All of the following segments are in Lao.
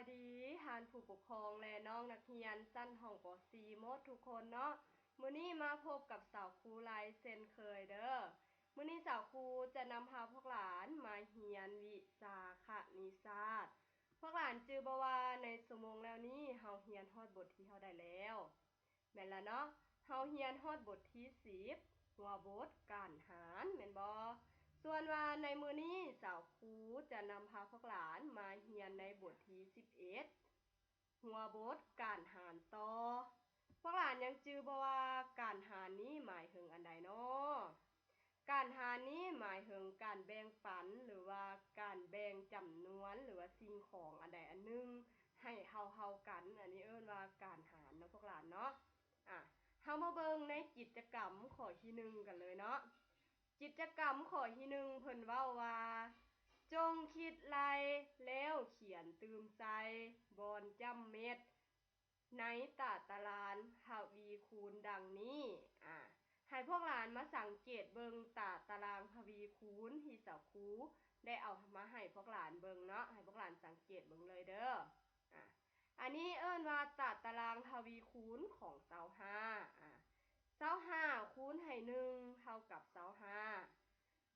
ສະບາຍດີທ່ານຜູ້ປົກຄອງ ແລະ ນ້ອງນັກຮຽນຊັ້ນຫ້ອງ ປໍສີ່ ໝົດທຸກຄົນເນາະ. ມື້ນີ້ມາພົບກັບສາວຄູໄລເຊັ່ນເຄີຍເດີ. ມື້ນີ້ສາວຄູຈະນຳພາພວກຫຼານມາຮຽນວິຊາຄະນິດສາດ. ພວກຫຼານຈື່ບໍ່ວ່າໃນຊົ່ວໂມງແລ້ວນີ້ເຮົາຮຽນຮອດບົດທີເທົ່າໃດແລ້ວ? ແມ່ນລະເນາະ, ເຮົາຮຽນຮອດບົດທີສິບ ຫົວບົດການຫານ ແມ່ນບໍ່? ສ່ວນວ່າໃນມື້ນີ້ສາວຄູຈະນຳພາພວກຫຼານມາຮຽນໃນບົດທີສິບເອັດ ຫົວບົດການຫານຕໍ່. ພວກຫຼານຍັງຈື່ບໍ່ວ່າການຫານນີ້ໝາຍເຖິງອັນໃດເນາະ? ການຫານນີ້ໝາຍເຖິງການແບ່ງປັນ ຫຼືວ່າການແບ່ງຈຳນວນ ຫຼືວ່າສິ່ງຂອງອັນໃດອັນໜຶ່ງໃຫ້ເທົ່າໆກັນ. ອັນນີ້ເອີ້ນວ່າການຫານເນາະພວກຫຼານເນາະ. ອາ ເຮົາມາເບິ່ງໃນກິດຈະກຳຂໍ້ທີໜຶ່ງກັນເລີຍເນາະ. ກິດຈະກຳຂໍ້ທີໜຶ່ງເພິ່ນເວົ້າວ່າ ຈົ່ງຄິດໄລ່ແລ້ວຂຽນຕື່ມໃສ່ບ່ອນຈ້ຳເມັດ ໃນຕາຕະລາງທະວີຄູນດັ່ງນີ້. ອາ ໃຫ້ພວກຫຼານມາສັງເກດເບິ່ງຕາຕະລາງທະວີຄູນທີ່ສາວຄູໄດ້ເອົາມາໃຫ້ພວກຫຼານເບິ່ງເນາະ, ໃຫ້ພວກຫຼານສັງເກດເບິ່ງເລີຍເດີ. ອາ ອັນນີ້ເອີ້ນວ່າຕາຕະລາງທະວີຄູນຂອງຊາວຫ້າ. ອາ ຊາວຫ້າຄູນໃຫ້ໜຶ່ງເທົ່າກັບຊາວຫ້າ,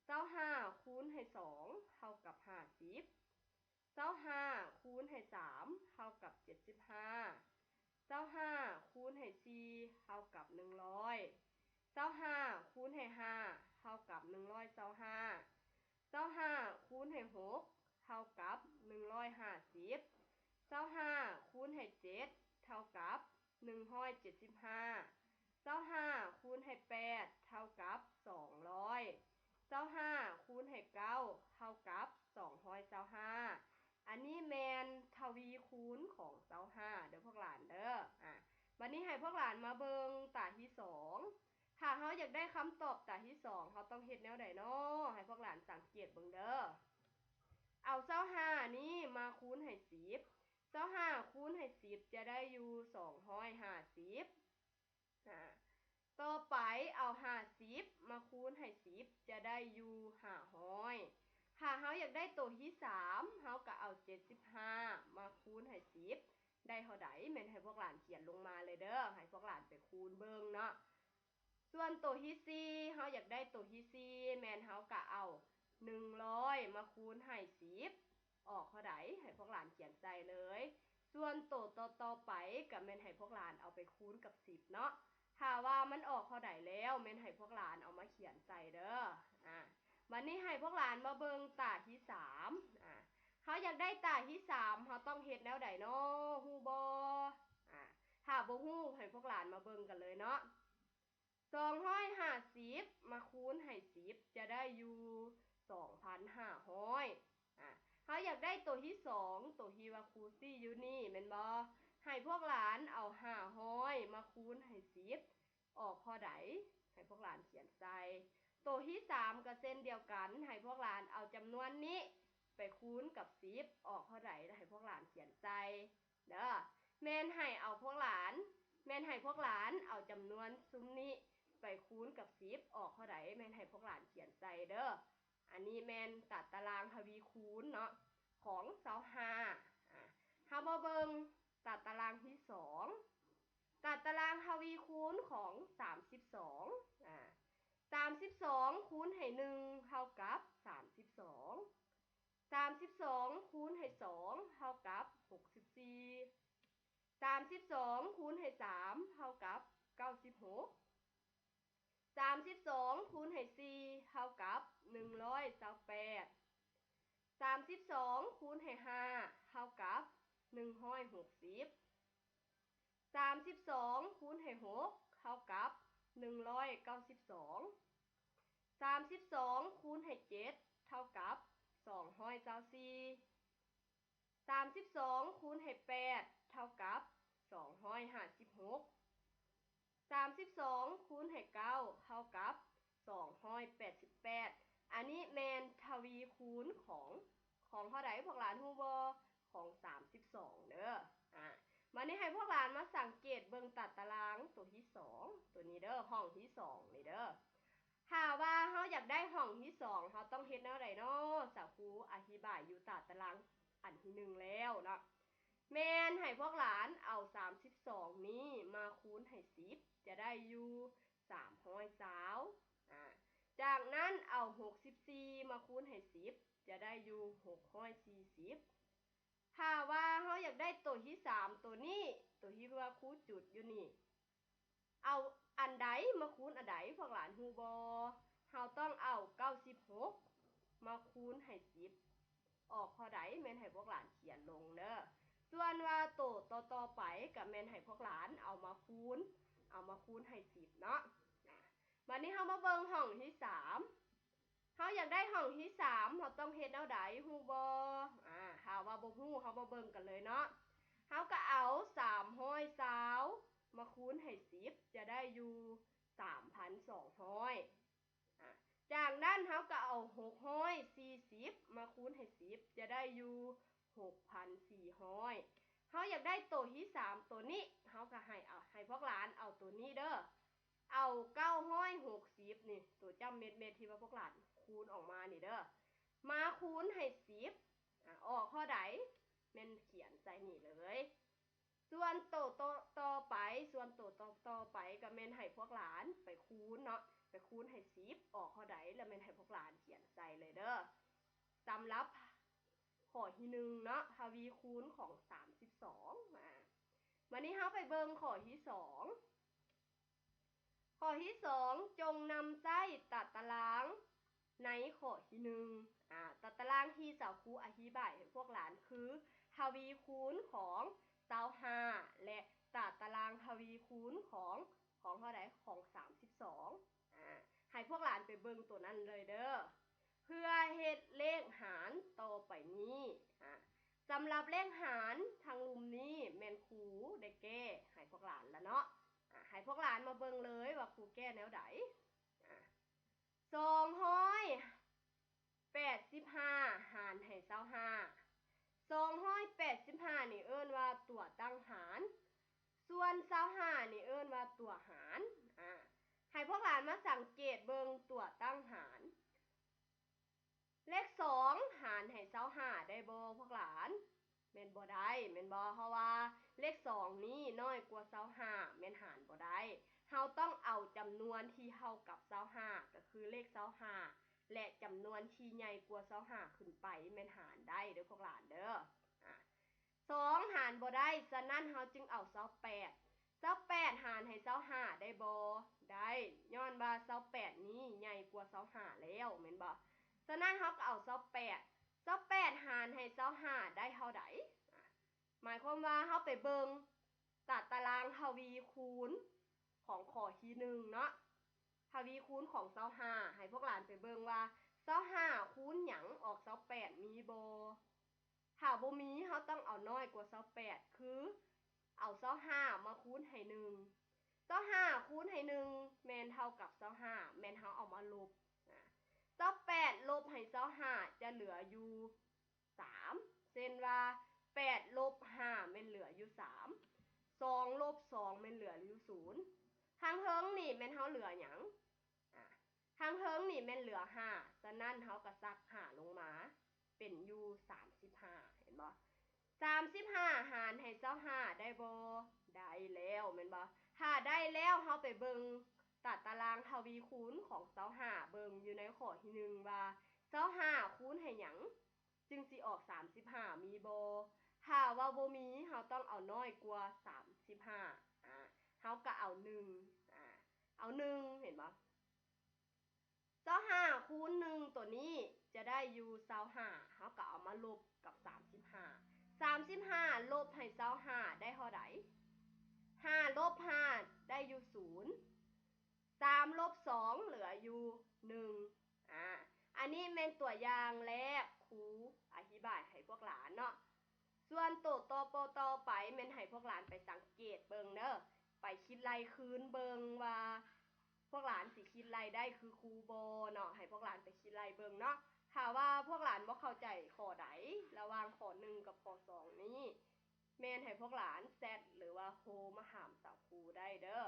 ຊາວຫ້າຄູນໃຫ້ສອງເທົ່າກັບຫ້າສິບ, ຊາວຫ້າຄູນໃຫ້ສາມເທົ່າກັບເຈັດສິບຫ້າ, ຊາວຫ້າຄູນໃຫ້ສີ່ເທົ່າກັບໜຶ່ງຮ້ອຍ, ຊາວຫ້າຄູນໃຫ້ຫ້າເທົ່າກັບໜຶ່ງຮ້ອຍຊາວຫ້າ, ຊາວຫ້າຄູນໃຫ້ຫົກເທົ່າກັບໜຶ່ງຮ້ອຍຫ້າສິບ, ຊາວຫ້າຄູນໃຫ້ເຈັດເທົ່າກັບໜຶ່ງຮ້ອຍເຈັດສິບຫ້າ, ຊາວຫ້າຄູນໃຫ້ແປດເທົ່າກັບສອງຮ້ອຍ, ຊາວຫ້າຄູນໃຫ້ເກົ້າເທົ່າກັບສອງຮ້ອຍຊາວຫ້າ. ອັນນີ້ແມ່ນທະວີຄູນຂອງຊາວຫ້າເດີພວກຫຼານເດີ. ອາ ບັດນີ້ໃຫ້ພວກຫຼານມາເບິ່ງຕາທີສອງ. ຖ້າເຮົາຢາກໄດ້ຄຳຕອບຕາທີສອງ ເຮົາຕ້ອງເຮັດແນວໃດເນາະ? ໃຫ້ພວກຫຼານສັງເກດເບິ່ງເດີ. ເອົາຊາວຫ້ານີ້ມາຄູນໃຫ້ສິບ, ຊາວຫ້າຄູນໃຫ້ສິບຈະໄດ້ຢູ່ສອງຮ້ອຍຫ້າສິບ. ອາ ຕໍ່ໄປເອົາຫ້າສິບມາຄູນໃຫ້ສິບຈະໄດ້ຢູ່ຫ້າຮ້ອຍ. ຖ້າເຮົາຢາກໄດ້ໂຕທີສາມ ເຮົາກໍເອົາເຈັດສິບຫ້າມາຄູນໃຫ້ສິບ ໄດ້ເທົ່າໃດ? ແມ່ນໃຫ້ພວກຫຼານຂຽນລົງມາເລີຍເດີ, ໃຫ້ພວກຫຼານໄປຄູນເບິ່ງເນາະ. ສ່ວນໂຕທີສີ່ ເຮົາຢາກໄດ້ໂຕທີສີ່ ແມ່ນເຮົາກະເອົາໜຶ່ງຮ້ອຍມາຄູນໃຫ້ສິບ ອອກເທົ່າໃດ? ໃຫ້ພວກຫຼານຂຽນໃສ່ເລີຍ. ສ່ວນໂຕຕໍ່ໆໄປກະແມ່ນໃຫ້ພວກຫຼານເອົາໄປຄູນກັບສິບເນາະ. ຖ້າວ່າມັນອອກເທົ່າໃດແລ້ວ ແມ່ນໃຫ້ພວກຫຼານເອົາມາຂຽນໃສ່ເດີ. ອາ ບັດນີ້ໃຫ້ພວກຫຼານມາເບິ່ງຕາທີສາມ. ອາ ເຮົາຢາກໄດ້ຕາທີສາມ ເຮົາຕ້ອງເຮັດແນວໃດເນາະ? ຮູ້ບໍ່? ອາ ຖ້າບໍ່ຮູ້ ໃຫ້ພວກຫຼານມາເບິ່ງກັນເລີຍເນາະ. ສອງຮ້ອຍຫ້າສິບມາຄູນໃຫ້ສິບຈະໄດ້ຢູ່ສອງພັນຫ້າຮ້ອຍ. ອາ ເຮົາຢາກໄດ້ໂຕທີສອງ ໂຕທີ່ວ່າຄູຊີ້ຢູ່ນີ້ແມ່ນບໍ່? ໃຫ້ພວກຫຼານເອົາຫ້າຮ້ອຍມາຄູນໃຫ້ສິບ ອອກເທົ່າໃດ? ໃຫ້ພວກຫຼານຂຽນໃສ່. ໂຕທີສາມກໍເຊັ່ນດຽວກັນ, ໃຫ້ພວກຫຼານເອົາຈຳນວນນີ້ໄປຄູນກັບສິບ ອອກເທົ່າໃດ? ໃຫ້ພວກຫຼານຂຽນໃສ່ເດີ. ແມ່ນໃຫ້ເອົາພວກຫຼານ, ແມ່ນໃຫ້ພວກຫຼານເອົາຈຳນວນຊຸມນີ້ໄປຄູນກັບສິບ ອອກເທົ່າໃດ? ແມ່ນໃຫ້ພວກຫຼານຂຽນໃສ່ເດີ. ອັນນີ້ແມ່ນຕາຕະລາງທະວີຄູນເນາະ ຂອງຊາວຫ້າ. ອາ ເຮົາມາເບິ່ງຕາຕະລາງທີສອງ. ຕາຕະລາງທະວີຄູນຂອງສາມສິບສອງ. ອາ ສາມສິບສອງຄູນໃຫ້ໜຶ່ງເທົ່າກັບສາມສິບສອງ. ສາມສິບສອງຄູນໃຫ້ສອງເທົ່າກັບຫົກສິບສີ່. ສາມສິບສອງຄູນໃຫ້ສາມເທົ່າກັບເກົ້າສິບຫົກ. ສາມສິບສອງຄູນໃຫ້ສີ່ເທົ່າກັບໜຶ່ງຮ້ອຍຊາວແປດ. ສາມສິບສອງຄູນໃຫ້ຫ້າເທົ່າກັບໜຶ່ງຮ້ອຍຫົກສິບ. ສາມສິບສອງຄູນໃຫ້ຫົກເທົ່າກັບໜຶ່ງຮ້ອຍເກົ້າສິບສອງ. ສາມສິບສອງຄູນໃຫ້ເຈັດເທົ່າກັບສອງຮ້ອຍຊາວສີ່. ສາມສິບສອງຄູນໃຫ້ແປດເທົ່າກັບສອງຮ້ອຍຫ້າສິບຫົກ. ສາມສິບສອງຄູນໃຫ້ເກົ້າເທົ່າກັບສອງຮ້ອຍແປດສິບແປດ. ອັນນີ້ແມ່ນທະວີຄູນຂອງ ຂອງເທົ່າໃດ? ພວກຫຼານຮູ້ບໍ່? ຂອງສາມສິບສອງເດີ. ອາ ບາດນີ້ໃຫ້ພວກຫຼານມາສັງເກດເບິ່ງຕາຕະລາງໂຕທີສອງ ໂຕນີ້ເດີ, ຫ້ອງທີສອງນີ້ເດີ. ຖ້າວ່າເຮົາຢາກໄດ້ຫ້ອງທີສອງ ເຮົາຕ້ອງເຮັດແນວໃດເນາະ? ສາວຄູອະທິບາຍຢູ່ຕາຕະລາງອັນທີໜຶ່ງແລ້ວເນາະ. ແມ່ນໃຫ້ພວກຫຼານເອົາສາມສິບສອງນີ້ມາຄູນໃຫ້ສິບ ຈະໄດ້ຢູ່ສາມຮ້ອຍຊາວ. ອາ ຈາກນັ້ນເອົາຫົກສິບສີ່ມາຄູນໃຫ້ສິບ ຈະໄດ້ຢູ່ຫົກຮ້ອຍສີ່ສິບ. ຖ້າວ່າເຮົາຢາກໄດ້ໂຕທີສາມໂຕນີ້ ໂຕທີ່ວ່າຄູຈຸດຢູ່ນີ້ ເອົາອັນໃດມາຄູນອັນໃດ ພວກຫຼານຮູ້ບໍ່? ເຮົາຕ້ອງເອົາເກົ້າສິບຫົກມາຄູນໃຫ້ສິບ ອອກເທົ່າໃດ ແມ່ນໃຫ້ພວກຫຼານຂຽນລົງເດີ. ສ່ວນວ່າໂຕຕໍ່ໆໄປ ກໍແມ່ນໃຫ້ພວກຫຼານເອົາມາຄູນ ເອົາມາຄູນໃຫ້ສິບເນາະ. ອາ ບາດນີ້ເຮົາມາເບິ່ງຫ້ອງທີສາມ. ເຮົາຢາກໄດ້ຫ້ອງທີສາມ ເຮົາຕ້ອງເຮັດແນວໃດ ຮູ້ບໍ່? ອາ ຖ້າວ່າບໍ່ຮູ້ ເຮົາມາເບິ່ງກັນເລີຍເນາະ. ເຮົາກໍເອົາສາມຮ້ອຍຊາວມາຄູນໃຫ້ສິບ ຈະໄດ້ຢູ່ສາມພັນສອງຮ້ອຍ. ອາ ຈາກນັ້ນເຮົາກໍເອົາຫົກຮ້ອຍສີ່ສິບມາຄູນໃຫ້ສິບ ຈະໄດ້ຢູ່ຫົກພັນສີ່ຮ້ອຍ. ເຮົາຢາກໄດ້ໂຕທີສາມໂຕນີ້ ເຮົາກໍໃຫ້ເອົາ ໃຫ້ພວກຫຼານເອົາໂຕນີ້ເດີ. ເອົາເກົ້າຮ້ອຍຫົກສິບນີ້ ໂຕຈ້ຳເມັດໆ ທີ່ວ່າພວກຫຼານຄູນອອກມານີ້ເດີ ມາຄູນໃຫ້ສິບ ອາ ອອກເທົ່າໃດ ແມ່ນຂຽນໃສ່ນີ້ເລີຍ. ສ່ວນໂຕຕໍ່ ຕໍ່ໄປ ສ່ວນໂຕຕໍ່ ຕໍ່ໄປ ກໍແມ່ນໃຫ້ພວກຫຼານໄປຄູນເນາະ ໄປຄູນໃຫ້ສິບ ອອກເທົ່າໃດ ແລ້ວແມ່ນໃຫ້ພວກຫຼານຂຽນໃສ່ເລີຍເດີ. ສຳລັບຂໍ້ທີໜຶ່ງເນາະ ທະວີຄູນຂອງສາມສິບສອງ. ອາ ບາດນີ້ເຮົາໄປເບິ່ງຂໍ້ທີສອງ. ຂໍ້ທີສອງ ຈົ່ງນຳໃຊ້ຕາຕະລາງໃນຂໍ້ທີໜຶ່ງ. ອາ ຕາຕະລາງທີ່ສາວຄູອະທິບາຍໃຫ້ພວກຫຼານຄື ທະວີຄູນຂອງຊາວຫ້າ ແລະ ຕາຕະລາງທະວີຄູນຂອງ ຂອງເທົ່າໃດ? ຂອງສາມສິບສອງ. ອາ ໃຫ້ພວກຫຼານໄປເບິ່ງໂຕນັ້ນເລີຍເດີ. ເພື່ອເຮັດເລກຫານຕໍ່ໄປນີ້. ອາ ສຳລັບເລກຫານທາງລຸ່ມນີ້ແມ່ນຄູໄດ້ແກ້ໃຫ້ພວກຫຼານລະເນາະ. ອາ ໃຫ້ພວກຫຼານມາເບິ່ງເລີຍວ່າຄູແກ້ແນວໃດ. ອາ ສອງຮ້ອຍແປດສິບຫ້າຫານໃຫ້ຊາວຫ້າ. ສອງຮ້ອຍແປດສິບຫ້ານີ້ເອີ້ນວ່າຕົວຕັ້ງຫານ, ສ່ວນຊາວຫ້ານີ້ເອີ້ນວ່າຕົວຫານ. ອາ ໃຫ້ພວກຫຼານມາສັງເກດເບິ່ງຕົວຕັ້ງຫານ. ເລກສອງຫານໃຫ້ຊາວຫ້າໄດ້ບໍ່ພວກຫຼານ? ແມ່ນບໍ່ໄດ້ ແມ່ນບໍ່? ເພາະວ່າເລກສອງນີ້ນ້ອຍກວ່າຊາວຫ້າ ແມ່ນຫານບໍ່ໄດ້. ເຮົາຕ້ອງເອົາຈຳນວນທີ່ເທົ່າກັບຊາວຫ້າ ກໍຄືເລກຊາວຫ້າ ແລະ ຈຳນວນທີ່ໃຫຍ່ກວ່າຊາວຫ້າຂຶ້ນໄປ ແມ່ນຫານໄດ້ເດີພວກຫຼານເດີ. ອາ ສອງຫານບໍ່ໄດ້, ສະນັ້ນເຮົາຈຶ່ງເອົາຊາວແປດ. ຊາວແປດຫານໃຫ້ຊາວຫ້າໄດ້ບໍ່? ໄດ້, ຍ້ອນວ່າຊາວແປດນີ້ໃຫຍ່ກວ່າຊາວຫ້າແລ້ວ ແມ່ນບໍ່? ສະນັ້ນເຮົາກໍເອົາຊາວແປດ. ຊາວແປດຫານໃຫ້ຊາວຫ້າໄດ້ເທົ່າໃດ? ອາ ໝາຍຄວາມວ່າເຮົາໄປເບິ່ງຕາຕະລາງທະວີຄູນຂອງຂໍ້ທີໜຶ່ງເນາະ, ທະວີຄູນຂອງຊາວຫ້າ ໃຫ້ພວກຫຼານໄປເບິ່ງວ່າຊາວຫ້າຄູນຫຍັງອອກຊາວແປດ ມີບໍ່? ຖ້າບໍ່ມີ ເຮົາຕ້ອງເອົານ້ອຍກວ່າຊາວແປດ ຄືເອົາຊາວຫ້າມາຄູນໃຫ້ໜຶ່ງ. ຊາວຫ້າຄູນໃຫ້ໜຶ່ງແມ່ນເທົ່າກັບຊາວຫ້າ ແມ່ນເຮົາເອົາມາລົບ. ອາ ຊາວແປດລົບໃຫ້ຊາວຫ້າຈະເຫຼືອຢູ່ສາມ. ເຊັ່ນວ່າ ແປດລົບຫ້າແມ່ນເຫຼືອຢູ່ສາມ, ສອງລົບສອງແມ່ນເຫຼືອຢູ່ສູນ. ທາງເທິງນີ້ແມ່ນເຮົາເຫຼືອຫຍັງ? ອາ ທາງເທິງນີ້ແມ່ນເຫຼືອຫ້າ, ສະນັ້ນເຮົາກໍສັກຫ້າລົງມາເປັນຢູ່ສາມສິບຫ້າ ເຫັນບໍ່? ສາມສິບຫ້າຫານໃຫ້ຊາວຫ້າໄດ້ບໍ່? ໄດ້ແລ້ວແມ່ນບໍ່? ຖ້າໄດ້ແລ້ວ ເຮົາໄປເບິ່ງຕາຕະລາງທະວີຄູນຂອງຊາວຫ້າເບິ່ງຢູ່ໃນຂໍ້ທີໜຶ່ງວ່າ ຊາວຫ້າຄູນໃຫ້ຫຍັງ ຈຶ່ງຊິອອກສາມສິບຫ້າ ມີບໍ່? ຖ້າວ່າບໍ່ມີ ເຮົາຕ້ອງເອົານ້ອຍກວ່າສາມສິບຫ້າ ອາ ເຮົາກໍເອົາໜຶ່ງ ອາ ເອົາໜຶ່ງ ເຫັນບໍ່? ຊາວຫ້າຄູນໜຶ່ງໂຕນີ້ຈະໄດ້ຢູ່ຊາວຫ້າ ເຮົາກໍເອົາມາລົບກັບສາມສິບຫ້າ. ສາມສິບຫ້າລົບໃຫ້ຊາວຫ້າໄດ້ເທົ່າໃດ? ຫ້າລົບຫ້າໄດ້ຢູ່ສູນ. ສາມລົບສອງເຫຼືອຢູ່ໜຶ່ງ. ອາ ອັນນີ້ແມ່ນຕົວຢ່າງແລກ ຄູອະທິບາຍໃຫ້ພວກຫຼານເນາະ. ສ່ວນໂຕຕໍ່ ໂຕຕໍ່ໄປແມ່ນໃຫ້ພວກຫຼານໄປສັງເກດເບິ່ງເດີ, ໄປຄິດໄລ່ຄືນເບິ່ງວ່າພວກຫຼານຊິຄິດໄລ່ໄດ້ຄືຄູບໍ່ເນາະ, ໃຫ້ພວກຫຼານໄປຄິດໄລ່ເບິ່ງເນາະ. ຖ້າວ່າພວກຫຼານບໍ່ເຂົ້າໃຈຂໍ້ໃດລະຫວ່າງຂໍ້ໜຶ່ງກັບຂໍ້ສອງນີ້ ແມ່ນໃຫ້ພວກຫຼານແຊັດ ຫຼືວ່າໂທມາຖາມສາວຄູໄດ້ເດີ.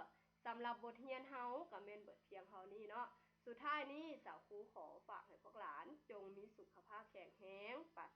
ສຳລັບບົດຮຽນເຮົາກໍແມ່ນເບິດພຽງເທົ່ານີ້ເນາະ. ສຸດທ້າຍນີ້ ສາວຄູຂໍຝາກໃຫ້ພວກຫຼານຈົ່ງມີສຸຂະພາບແຂງແຮງ, ປາດ